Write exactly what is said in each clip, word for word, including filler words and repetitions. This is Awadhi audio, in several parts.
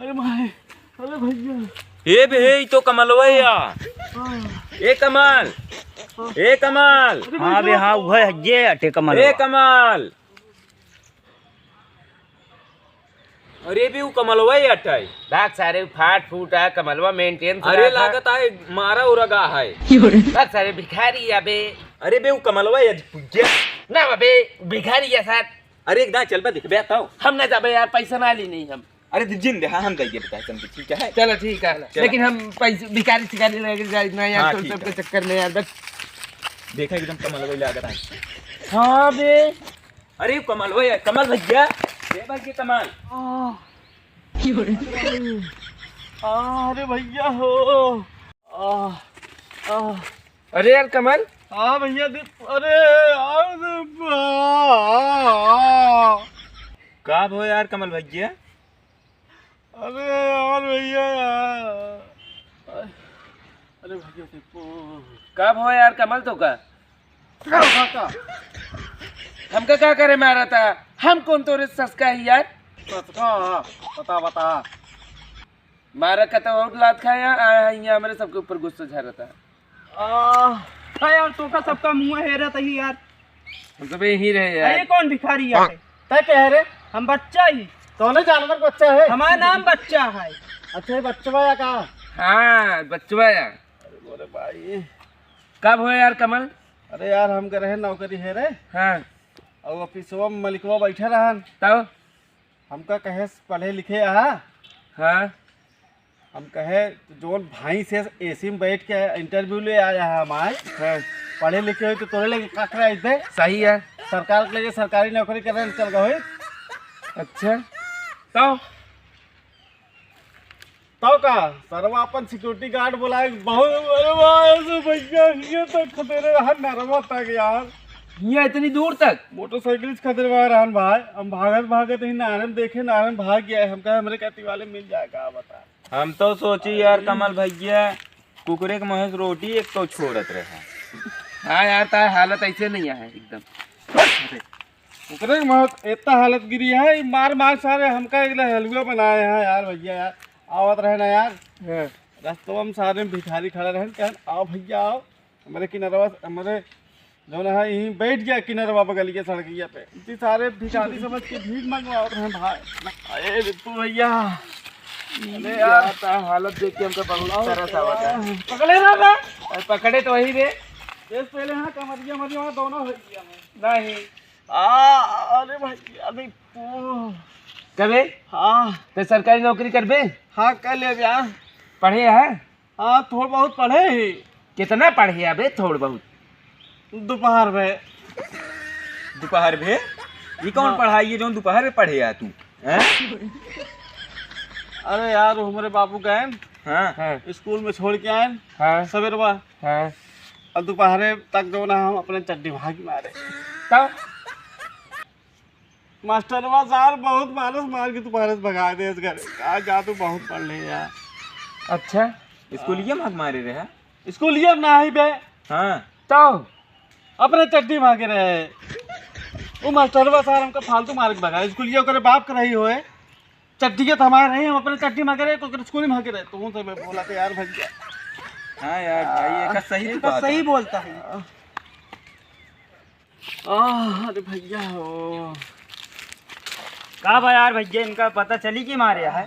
अरे भाई, अरे भैया। ए बे, ई तो कमलवा या। ए कमल, ए कमल। अरे हाँ बे, भैया। हाँ, उहे हइये अटे कमलवा। ए कमल। अरे बे, उ कमलवा ही अटे। भाग सारे, फाट फूट आ, कमलवा maintain से अरे रखा। लागत आए, मारा उरा गा है। भाग सारे, भिखारी या बे। अरे बे, उ कमलवा ही अज पूज्य। ना बे, भिखारी या साथ। अरे एक दाई चल बे, देखबे तो। हम ना जाबे यार, पैसा ना ली नहीं हम। अरे जिन दे, हाँ, हम जाइए बताए तुमको, ठीक है? चलो ठीक है। चलो। लेकिन हम पैसे, भिखारी सिखारी लगे जाए ना यार, हाँ, तुम ठीक सबके है। चक्कर में यार, बस। देखा एकदम कमलवा ही लागत आए। हाँ बे। अरे कमल, ओए कमल भैया, ए भाई के कमल। आह। आह, अरे भैया हो। आह, आह। अरे यार कमल। हाँ भैया, दे-, अरे यार, दे-, आह। का भो यार कमल भैया? अरे यार भैया यार। अरे भैया देखो। का भो यार कमल तो का? का, का, का? हमका का करे मारा था? हम कौन तोरे ससका ही यार? ससका? बता, बता। मारा का तो और लात खाया, आया है यहाँ हमरे सबके ऊपर गुस्सा झरता। आ, का यार, तोका सबका मुँह हेरत ही यार। हम सब यहीं रहे यार। अरे कौन भिखारी है? तय कह रे, हम बच्चा ही। कौन जानवर बच्चा है? हमारा नाम बच्चा है। अच्छा, ये बच्चवा या का? हाँ, बच्चवा या। अरे मोरे भाई। कब हो यार कमल? अरे यार, हम करे नौकरी है रे। हाँ। और ऑफिसवा में मलिकवा बैठे रहन। तब? हमका कहे से पढ़े लिखे हा। हाँ। हम कहे, "तो जोन भाई से एसी में बैठ के इंटरव्यू ले आया है हमार, हाँ। पढ़े लिखे हो तो तोरे लगे का कराई दे?" सही है। सरकार के लगे सरकारी नौकरी करे चल गए। अच्छा। तो? तो का? सरवा अपन सिक्योरिटी गार्ड बुलाए, बहुत, अरे वाह, ऐसे भैया, ये तक खदेरे रहा नरवा तक यार। ये इतनी दूर तक? मोटरसाइकिल से खदेरवा रहन भाई। हम भागत भागत ही नारे में देखे, नारे में भाग गया। हम कहे, "हमरे कहती वाले मिल जाए, का बता।" हम तो सोची यार कमल भैया, कुकुरे के मुँह से रोटी एक तो छोड़त रहे। हाँ यार, तार हालत ऐसे नहीं है एकदम। कुकुरे के मुँह से इतना हालत गिरी है, ई मार मार सारे हमका एक हलुआ बनाए हैं यार भैया यार। आवत रहे ना यार। हाँ। रस्तवा में सारे भिखारी खड़े रहे, कहन, "आओ भैया आओ।" हमरे किनरवा, हमरे जौन है, यहीं बैठ गया किनरवा बगलिया सड़किया पे। इतनी सारे भिखारी समझ के भीख मंगवावत रहे भाई। अरे रिपू भैया। अरे यार, यार, ता हालत देख के हमका बहुत तरस आवत है। पकड़े ना बे। अरे पकड़े तो वही बे। ये पहले हाँ, कमरिया मरिया वहाँ दोनों हो गया है। नहीं। आ, अरे भाई, अभी पू- कबे? हाँ। ते सरकारी नौकरी करबे? हाँ, कर ले यार। पढ़े है? हाँ, थोड़ बहुत पढ़े ही। कितना पढ़े अबे थोड़ बहुत? दोपहर में। दोपहर में? ये कौन हाँ। पढ़ाई है जो दोपहर में पढ़े आ तू? हैं? अरे यार, वो हमरे बाबू गए हाँ। हाँ। स्कूल में छोड़ के आए हाँ। सवेरवा। हाँ। और दोपहरे तक जो ना हम अपने चड्डी भाग मारे। तब? मास्टरवा सार बहुत मारस, मार के तू मारस भगा दे इस घर। का जा तू बहुत पढ़ ले यार। अच्छा, स्कूलिया में हक मारे रहे? स्कूलिया में ना ही बे। हाँ। तो? अपने चड्डी मार के रहे। वो मास्टरवा सार हमका फालतू मार के भगा। स्कूलिया ओकरे बाप के रही होए। चड्डी के तो हमारे रही, हम अपने चड्डी मार के रहे, ओकरे स्कूल में मार के रहे। तू तो मैं बोला था यार भैया। हाँ यार भाई, ये का सही तो बात सही है। बोलता है। आह, अरे भैया हो। का बा यार भैया, इनका पता चली कि मारे है?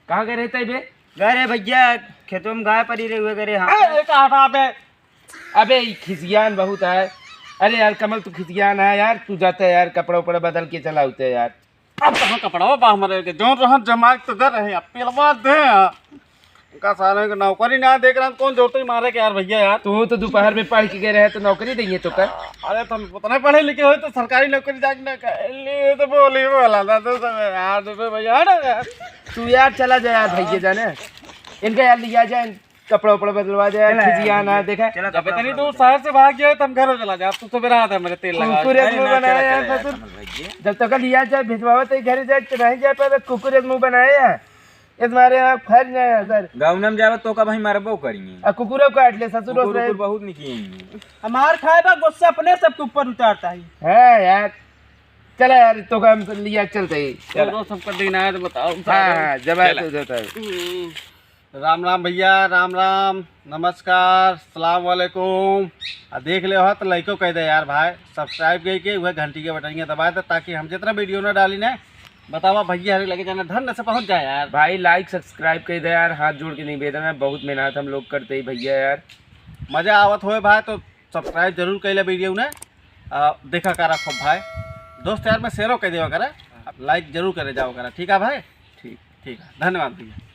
कहाँ गए रहते बे? गए रहे भैया, खेतों में गाय परी रहे हुए गए रहे। हाँ। ए, ए, कहाँ था बे? अबे, ई खिसियान बहुत है। अरे यार कमल, तू खिसियान है यार, तू जाता है यार, कपड़ा उपड़ा बदल के चला होता है यार। अब कहाँ कपड़ा बा हमारे के? जौन रहन जमा के तो दे रहे हैं, अब पेलवा दे हैं। उनका सारे के नौकरी ना देख रहा, कौन जोते मारे के यार भैया यार। तू तो दोपहर में पढ़ के गए रहे तो नौकरी देंगे तो का? अरे तुम उतना पढ़े लिखे हो तो सरकारी नौकरी जाके ना कर ले तो बोली बोला था तो सब यार, तो भैया हट यार। तू यार चला जा यार भैया जाने, इनका यार लिया जाए, कपड़ा उपड़ा बदलवा दे यार, चला यार खिसियान है, भैया। देखा। चला जब कपड़ा इतनी उपड़ा दूर बदल। शहर से भाग गया है, तो हम घर चला जाए। अब तो सवेरा आता है मेरे तेल लगा। कुकुर एक अरे मुंह ना, बनाया चला, यार चला यार, ससुर। कमल भैया। जब तक लिया जाए, भिजवावा तो घर जाए, तो नहीं जा पावे, कुकुर एक मुंह बनाया है। इस मारे आँख फट जाए सर। गाँव में जावे तो का भाई मरबो करिए। आ कुकुरो काट ले ससुर कुकुर, ओसरे। कुकुर बहुत निकलेंगे। हमार खाए बा गुस्सा अपने सबके ऊपर उतारता है। हाँ यार, चला यार, तो का हम लिया चलते ही। चला। रोज सबका दिन आए तो बताओ। हाँ, हाँ, जब आए चला। तो जाता है। हम्म। राम राम भैया, राम राम, नमस्कार, सलाम वालेकुम। आ देख ले हो तो लाइको कह दे यार भाई, सब्सक्राइब कह के वह घंटी के बटन के दबा दे, ताकि हम जितना वीडियो ना डाली ना, बतावा भैया हरे लगे जाना धन से पहुँच जाए यार। भाई like subscribe कह दे यार, हाथ जोड़ के निवेदन है, बहुत मेहनत हम लोग करते ही भैया यार। मजा आवत होए भाई तो सब्सक्राइब जरूर कह ले वीडियो ने, आ, देखा करा खूब भाई, दोस्त यार में शेयरो कह देवा करा, लाइक जरूर करे जावा करा, ठीक है भाई? ठीक। ठीक है, धन्यवाद भैया।